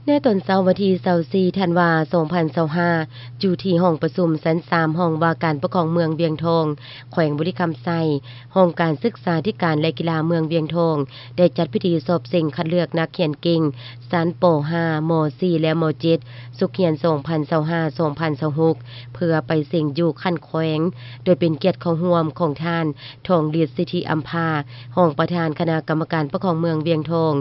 ໃນຕອນເຊົ້າວັນທີຊາວສີ່ ທັນວາ ສອງພັນຊາວຫ້າ ຢູ່ທີ່ຫ້ອງປະຊຸມຊັ້ນສາມ ຫ້ອງວ່າການປົກຄອງເມືອງວຽງທອງ ແຂວງບໍລິຄຳໄຊ, ຫ້ອງການສຶກສາທິການ ແລະ ກິລາເມືອງວຽງທອງ ໄດ້ຈັດພິທີສອບເສັງຄັດເລືອກນັກຮຽນເກັ່ງ ຊັ້ນ ປໍຫ້າ ມໍສີ່ ແລະ ມໍເຈັດ ສົກຮຽນ ສອງພັນຊາວຫ້າ ສອງພັນຊາວຫົກ ເພື່ອໄປເສັງຢູ່ຂັ້ນແຂວງ, ໂດຍເປັນກຽດເຂົ້າຮ່ວມຂອງທ່ານ ທອງລິດ ສິດທິອຳພາ ຮອງປະທານຄະນະກຳມະການປົກຄອງເມືອງວຽງທອງ,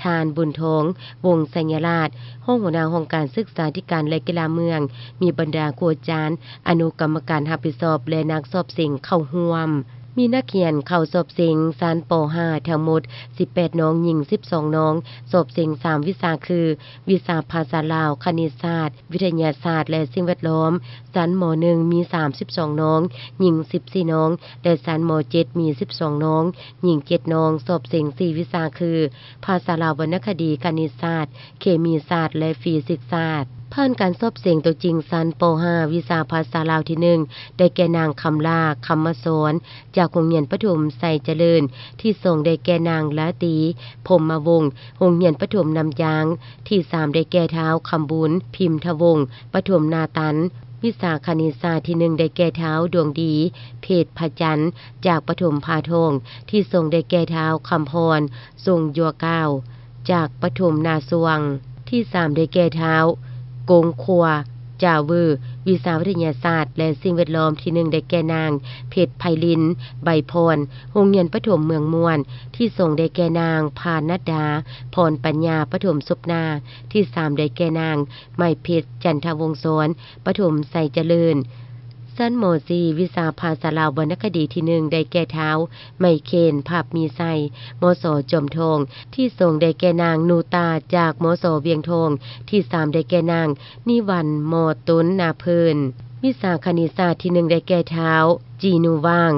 ທ່ານ ບຸນທອງ ວົງໄຊຍະລາດ ຮອງຫົວໜ້າຫ້ອງການສຶກສາທິການ ແລະ ກິລາເມືອງ, ມີບັນດາຄູອາຈານ, ອະນຸກຳມະການຮັບຜິດຊອບ ແລະ ນັກສອບເສັງເຂົ້າຮ່ວມ. ມີນັກຮຽນເຂົ້າສອບເສັງຊັ້ນ ປໍຫ້າ ທັງໝົດ ສິບແປດ ນ້ອງ, ຍິງ ສິບສອງ ນ້ອງ, ສອບເສັງ ສາມ ວິຊາ ຄື ວິຊາພາສາລາວ, ຄະນິດສາດ, ວິທະຍາສາດ ແລະ ສິ່ງແວດລ້ອມ. ຊັ້ນ ມໍໜຶ່ງ ມີ ສາມສິບສອງ ນ້ອງ, ຍິງ ສິບສີ່ ນ້ອງ ແລະ ຊັ້ນ ມໍເຈັດ ມີ ສິບສອງ ນ້ອງ, ຍິງ ເຈັດ ນ້ອງ, ສອບເສັງ ສີ່ ວິຊາ ຄື ພາສາລາວ, ວັນນະຄະດີ, ຄະນິດສາດ, ເຄມີສາດ ແລະ ຟີຊິກສາດ. ຜ່ານການສອບເສັງຕົວຈິງຊັ້ນ ປໍຫ້າ ວິຊາພາສາລາວທີໜຶ່ງ ໄດ້ແກ່ ນາງ ຄຳຫຼ້າ ຄຳມະສອນ ຈາກໂຮງຮຽນປະຖົມໄຊຈະເລີນ, ທີສອງ ໄດ້ແກ່ ນາງ ລາຕີ ພົມມະວົງ ໂຮງຮຽນປະຖົມນ້ຳຢາງ, ທີສາມ ໄດ້ແກ່ ທ້າວ ຄຳບຸນ ພິມທະວົງ ປະຖົມນາຕັນ. ວິຊາຄະນິດສາດ ທີໜຶ່ງ ໄດ້ແກ່ ທ້າວ ດວງດີ ເພດພະຈັນ ຈາກປະຖົມຜາທອງ, ທີສອງ ໄດ້ແກ່ ທ້າວ ຄຳພອນ ຊົງຍົວກາວ ຈາກປະຖົມນາສວງ, ທີສາມ ໄດ້ແກ່ ທ້າວ ກົງຂົວ ຈາວື ວິຊາວິທະຍາສາດ ແລະ ສິ່ງແວດລ້ອມ, ທີໜຶ່ງ ໄດ້ແກ່ ນາງ ເພັດໄພລິນ ໃບພອນ ໂຮງຮຽນປະຖົມເມືອງມ່ວນ, ທີສອງ ໄດ້ແກ່ ນາງ ພານັດດາ ພອນປັນຍາ ປະຖົມສົບໜ້າ, ທີສາມ ໄດ້ແກ່ ນາງ ໄມເພັດ ຈັນທະວົງສອນ ປະຖົມໄຊຈະເລີນ. ຊັ້ນ ມໍສີ່ ວິຊາພາສາລາວ ວັນນະຄະດີ ທີໜຶ່ງ ໄດ້ແກ່ ທ້າວ ໄມເຄນ ພາບມີໄຊ ມສ ຈອມທອງ, ທີສອງ ໄດ້ແກ່ ນາງ ນູຕາ ຈາກ ມສ ວຽງທອງ, ທີສາມ ໄດ້ແກ່ ນາງ ນິວັນ ມ ຕົ້ນນາເພີນ. ວິຊາຄະນິດສາດ ທີໜຶ່ງ ໄດ້ແກ່ ທ້າວ ຈີນູວ່າງ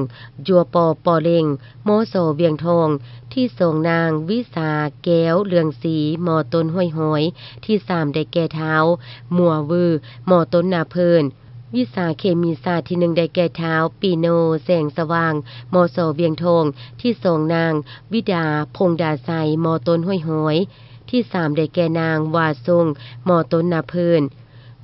ຈົວ ປ ປ ເລັງ ມສ ວຽງທອງ, ທີສອງ ນາງ ວິສາ ແກ້ວເລືອງສີ ມ ຕົ້ນຫ້ວຍຫອຍ, ທີສາມ ໄດ້ແກ່ ທ້າວ ມົວວື ມ ຕົ້ນນາເພີນ. ວິຊາເຄມີສາດ ທີໜຶ່ງ ໄດ້ແກ່ ທ້າວ ປີໂນ ແສງສະຫວ່າງ ມສ ວຽງທອງ, ທີສອງ ນາງ ວິດາ ພົງດາໄຊ ມ ຕົ້ນຫ້ວຍຫອຍ, ທີສາມ ໄດ້ແກ່ ນາງ ວາຊົງ ມ ຕົ້ນນາເພີນ.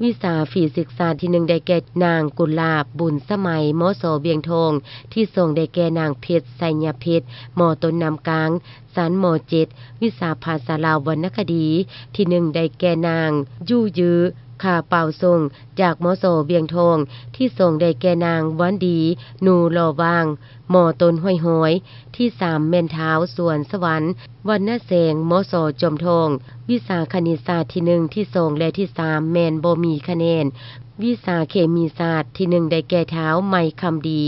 ວິຊາຟີຊິກສາດ ທີໜຶ່ງ ໄດ້ແກ່ ນາງ ກຸນລາບ ບຸນສະໄໝ ມສ ວຽງທອງ, ທີສອງ ໄດ້ແກ່ ນາງ ເພັດ ໄຊຍະເພັດ ມ ຕົ້ນນ້ຳກາງ. ຊັ້ນ ມໍເຈັດ ວິຊາພາສາລາວ ວັນນະຄະດີ ທີໜຶ່ງ ໄດ້ແກ່ ນາງ ຢູ່ຢື ຄາປາວຊົງ ຈາກ ມສ ວຽງທອງ, ທີສອງ ໄດ້ແກ່ ນາງ ວັນດີ ນູລໍວ່າງ ມ ຕົ້ນຫ້ວຍຫອຍ, ທີສາມ ແມ່ນ ທ້າວ ສວນສະຫວັນ ວັນນະແສງ ມສ ຈອມທອງ. ວິຊາຄະນິດສາດ ທີໜຶ່ງ ທີສອງ ແລະ ທີສາມ ແມ່ນບໍ່ມີຄະແນນ. ວິຊາເຄມີສາດ ທີໜຶ່ງ ໄດ້ແກ່ ທ້າວ ໄມຄຳດີ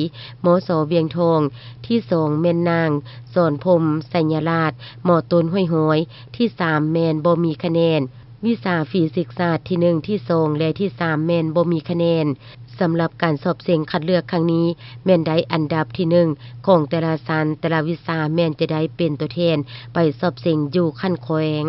ມສ ວຽງທອງ, ທີສອງ ແມ່ນ ນາງ ສອນພົມ ໄຊຍະລາດ ມ ຕົ້ນຫ້ວຍຫອຍ, ທີສາມ ແມ່ນບໍ່ມີຄະແນນ. ວິຊາຟີຊິກສາດ ທີໜຶ່ງ ທີສອງ ແລະ ທີສາມ ແມ່ນບໍ່ມີຄະແນນ. ສຳລັບການສອບເສັງຄັດເລືອກຄັ້ງນີ້ ແມ່ນໄດ້ອັນດັບທີໜຶ່ງຂອງແຕ່ລະຊັ້ນ, ແຕ່ລະວິຊາແມ່ນຈະໄດ້ເປັນຕົວແທນໄປສອບເສັງຢູ່ຂັ້ນແຂວງ.